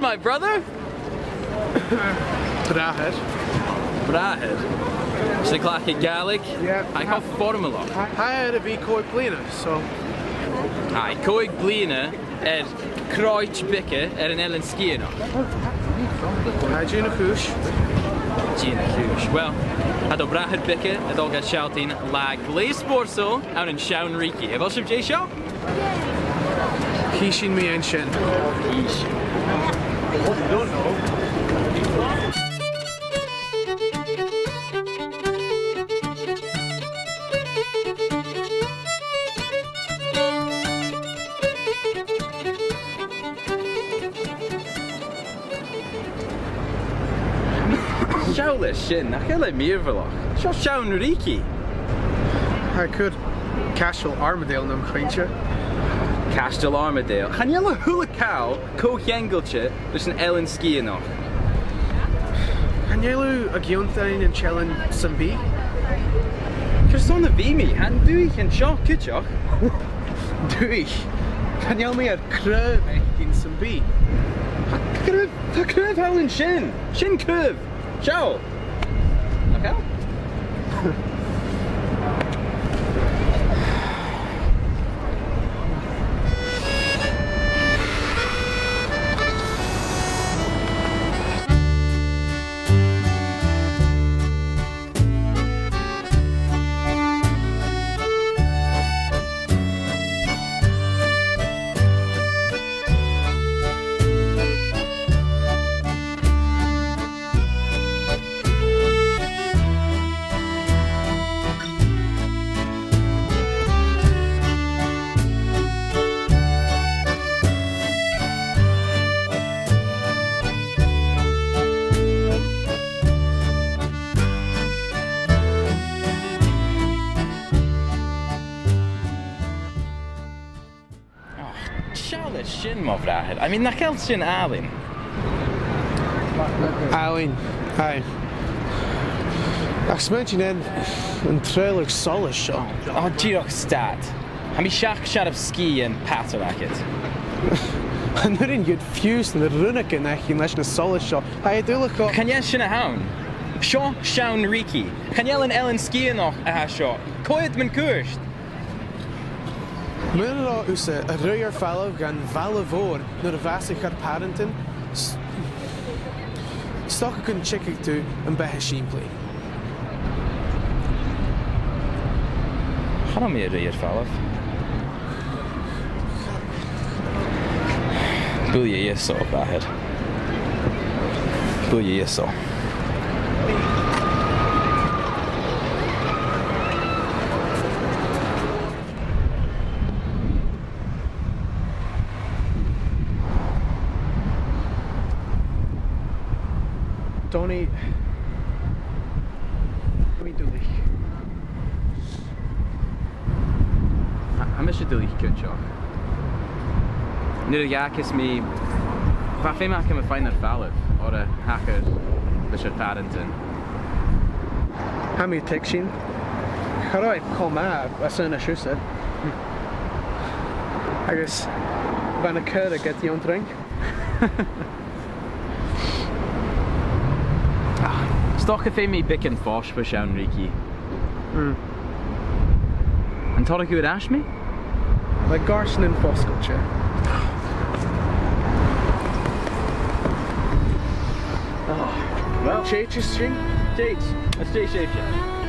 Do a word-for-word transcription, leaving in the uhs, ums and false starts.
My brother? Bràthair. Bràthair? Is e a' cleachdadh Gàidhlig? Yeah. Tha e cho foirmealach. Tha e air a bhith còig bliadhna, so. Aye, còig bliadhna air croit bheaga air an Eilean Sgitheanach. Tha e a' dèanamh cùis. Dèanamh cùis. Well, tha do bhràthair beag a' dol ga shealltainn latha glè spòrsail ann an Seann Rìki. A bheil sibh deiseil? Chì sinn mu dheidhinn sin. Chì sinn. Seall air sin, nach eil e mìorbhaileach? Seo Seann Rìki. Tha e a' cur Caisteal Armadale nam chuimhne. Caisteal Armadale. Chan eil a h-uile càil co-cheangailte ris an Eilean Sgitheanach. Chan eil thu ag ionndrainn an t-eilein sam bith? Carson a bhith mi? Tha an dùthaich an seo cuideachd. Dùthaich? Chan eil mi air craobh fhaicinn sam bith. Tha craobh, tha craobh thall an sin. Sin craobh. Seall. Nach eil? Och, seall air sin, mo bhràthair. I mean, nach eil sin àlainn? Àlainn, aye. Ach smaointinn an, an treòrach solais seo. Oh, dìreach stad. Tha mi seachd searbh sgìth dhen pàtran agad. Chan urrainn dhut fiù 's na rionnagan fhaicinn leis na solais seo. Tha e duilich dhomh. Chan e sin a th' ann. Seo Seann Rìki. Chan eil an Eilean Sgitheanach a tha seo. Coimhead mun cuairt. Mura robh thusa a' ruith air falbh dhan bhaile mhòr nuair a bhàsaich ur pàrantan, s-, 's dòcha gun tigeadh tu am beatha sìmplidh. Cha robh mi a' ruith air falbh. Buileadh dheth seo, a bhràthair. Buileadh dheth seo. Donnie, tha mi duilich. Tha, tha mise duilich cuideachd. Nuair a dh'fhàgas mi, bha feum agam a' faighinn air falbh, oir a thachair leis ur pàrantan. Tha mi a' tuigsinn. Cha robh e cho math às aonais thusa. Agus bha na caoraich gad ionndrainn. Ah, 's dòcha feumaidh mi beagan fois bho Sheann Rìki. Mm. An toir thu air ais mi? Le gàirdeanan fosgailte. Ah, well. Tèid sinn. Tèid. Let's tèid, tèid, tèid.